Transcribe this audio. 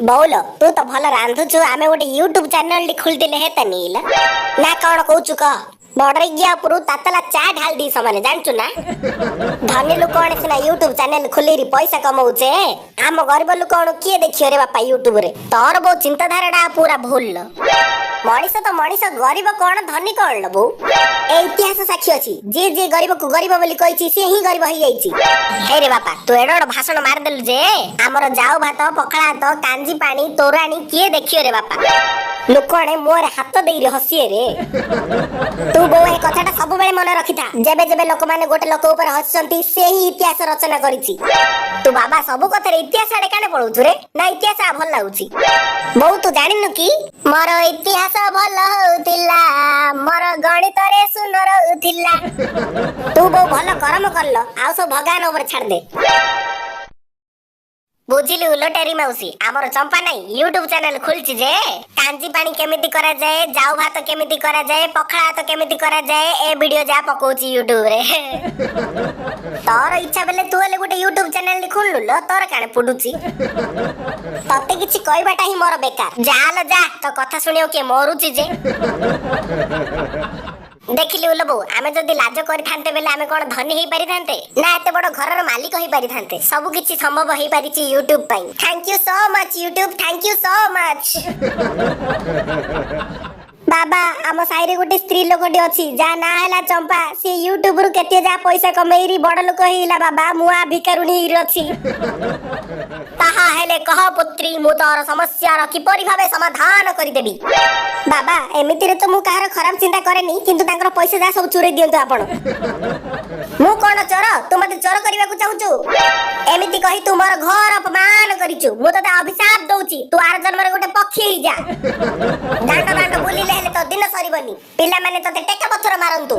ବୋଉଲ, ତୁ ତ ଭଲ ରାନ୍ଧୁଛୁ, ଆମେ ଗୋଟେ ୟୁଟ୍ୟୁବ ଚ୍ୟାନେଲ ଖୋଲିଦେଲେ ହେତାନି ଇଲା? ନା କଣ କହୁଛୁ କହ। ବଡରିଗିଆ ଉପରୁ ତାତଲା ଚା ଢାଳି ଦି ସମାନେ, ଜାଣିଛୁ ନା? ଧନୀ ଲୋକ ଆଣେ ସିନା ୟୁଟ୍ୟୁବ ଚ୍ୟାନେଲ ଖୋଲିରି ପଇସା କମଉଛେ, ଆମ ଗରିବ ଲୋକ ଆଣୁ କିଏ ଦେଖିବ ରେ ବାପା ୟୁଟ୍ୟୁବ ରେ? ତୋର ବୋଉ ଚିନ୍ତାଧାରାଟା ପୁରା ଭୁଲ। ମଣିଷ ତ ମଣିଷ, ଗରିବ କଣ ଧନୀ କଣ ଲୋ ବୋଉ? ଏ ଇତିହାସ ସାକ୍ଷୀ ଅଛି, ଯିଏ ଯିଏ ଗରିବକୁ ଗରିବ ବୋଲି କହିଛି, ସିଏ ହିଁ ଗରିବ ହେଇଯାଇଛି। ହେଇରେ ବାପା, ତୁ ଏଡ ବଡ ଭାଷଣ ମାରିଦେଲୁ ଯେ ଆମର ଜାଉ ଭାତ, ପଖାଳ ଭାତ, କାଞ୍ଜି ପାଣି, ତୋରାଣୀ କିଏ ଦେଖିବ ରେ ବାପା? ଲୋକମାନେ ମୁହଁରେ ହାତ ଦେଇରି ହସିଏ ରେ। ତୁ ବୋଉ ଏ କଥାଟା ସବୁବେଳେ ମନେ ରଖିଥା, ଯେବେ ଯେବେ ଲୋକମାନେ ଗୋଟେ ଲୋକ ଉପରେ ହସିଛନ୍ତି, ସେ ହିଁ ଇତିହାସ ରଚନା କରିଛି। ତୁ ବାବା ସବୁ କଥାରେ ଇତିହାସ ଆଡେ କାଣେ ପଳଉଛୁ ରେ? ନା ଇତିହାସ ଭଲ ଲାଗୁଛି? ବୋଉ, ତୁ ଜାଣିନୁ କି? ମୋର ଇତିହାସ ଭଲ ହଉଥିଲା, ମୋର ଗଣିତରେ ଶୂନ ରହୁଥିଲା। ତୁ ବୋଉ ଭଲ କରମ କଲ, ଆଉ ସବୁ ଭଗବାନ ଉପରେ ଛାଡ଼ିଦେ। ବୁଝିଲୁ ଲୋଟାରୀ ମାଉସୀ, ଆମର ଚମ୍ପା ନାଇଁ ୟୁଟ୍ୟୁବ ଚ୍ୟାନେଲ ଖୋଲିଛି ଯେ କାଞ୍ଜି ପାଣି କେମିତି କରାଯାଏ, ଜାଉ ଭାତ କେମିତି କରାଯାଏ, ପଖାଳ ଭାତ କେମିତି କରାଯାଏ, ଏ ଭିଡିଓ ଯାହା ପକଉଛି ୟୁଟ୍ୟୁବ ରେ। ତୋର ଇଚ୍ଛା ବେଲେ ତୁ ହେଲେ ଗୋଟେ ୟୁଟ୍ୟୁବ ଚ୍ୟାନେଲ ଖୋଲିଲୁ ଲୋ, ତୋର କାଣେ ପଡୁଛି? ତତେ କିଛି କହିବାଟା ହିଁ ମୋର ବେକାର। ଯା ଲୋ ଯା, ତୋ କଥା ଶୁଣିବାକୁ କିଏ ମରୁଛି ଯେ। ଦେଖିଲି ଉଲ ବୋଉ, ଆମେ ଯଦି ଲାଜ କରିଥାନ୍ତେ ବେଲେ ଆମେ କଣ ଧନୀ ହେଇପାରିଥାନ୍ତେ ନା ଏତେ ବଡ ଘରର ମାଲିକ ହେଇପାରିଥାନ୍ତେ? ସବୁ କିଛି ସମ୍ଭବ ହେଇପାରିଛି ୟୁଟ୍ୟୁବ ପାଇଁ। Thank you so much, YouTube, thank you so much. ବାବା, ଆମ ସାହିରେ ଗୋଟେ ସ୍ତ୍ରୀ ଲୋକଟି ଅଛି, ଯାହା ନାଁ ହେଲା ଚମ୍ପା। ସେ ୟୁଟ୍ୟୁବ ରୁ କେତେ ଯାହା ପଇସା କମେଇରି ବଡ ଲୋକ ହେଇଗଲା। ବାବା, ମୁଁ ଆ ଭିକାରୁଣୀ ହେଇକି ଅଛି। ତାହା ହେଲେ କହ ପୁତ୍ରୀ, ମୁଁ ତୋର ସମସ୍ୟାର କିପରି ଭାବେ ସମାଧାନ କରିଦେବି? ବାବା, ଏମିତିରେ ତ ମୁଁ କାହାର ଖରାପ ଚିନ୍ତା କରେନି, କିନ୍ତୁ ତାଙ୍କର ପଇସା ଯାହା ସବୁ ଚୋରେଇ ଦିଅନ୍ତୁ ଆପଣ। ମୁଁ କଣ ଚୋର? ତୁ ମତେ ଚୋର କରିବାକୁ ଚାହୁଁଛୁ? ଏମିତି କହି ତୁ ମୋର ଘୋର ଅପମାନ କରିଛୁ। ମୁଁ ତତେ ଅଭିଶାପ ଦଉଛି, ତୁ ଆର ଜନ୍ମରେ ଗୋଟେ ପକ୍ଷୀ ହେଇଯା। ଦାଣ୍ଡ ଦାଣ୍ଡ ବୁଲିଲେ ହେଲେ ତ ଦିନ ସରିବନି, ପିଲାମାନେ ତତେ ଟେକା ପଥର ମାରନ୍ତୁ।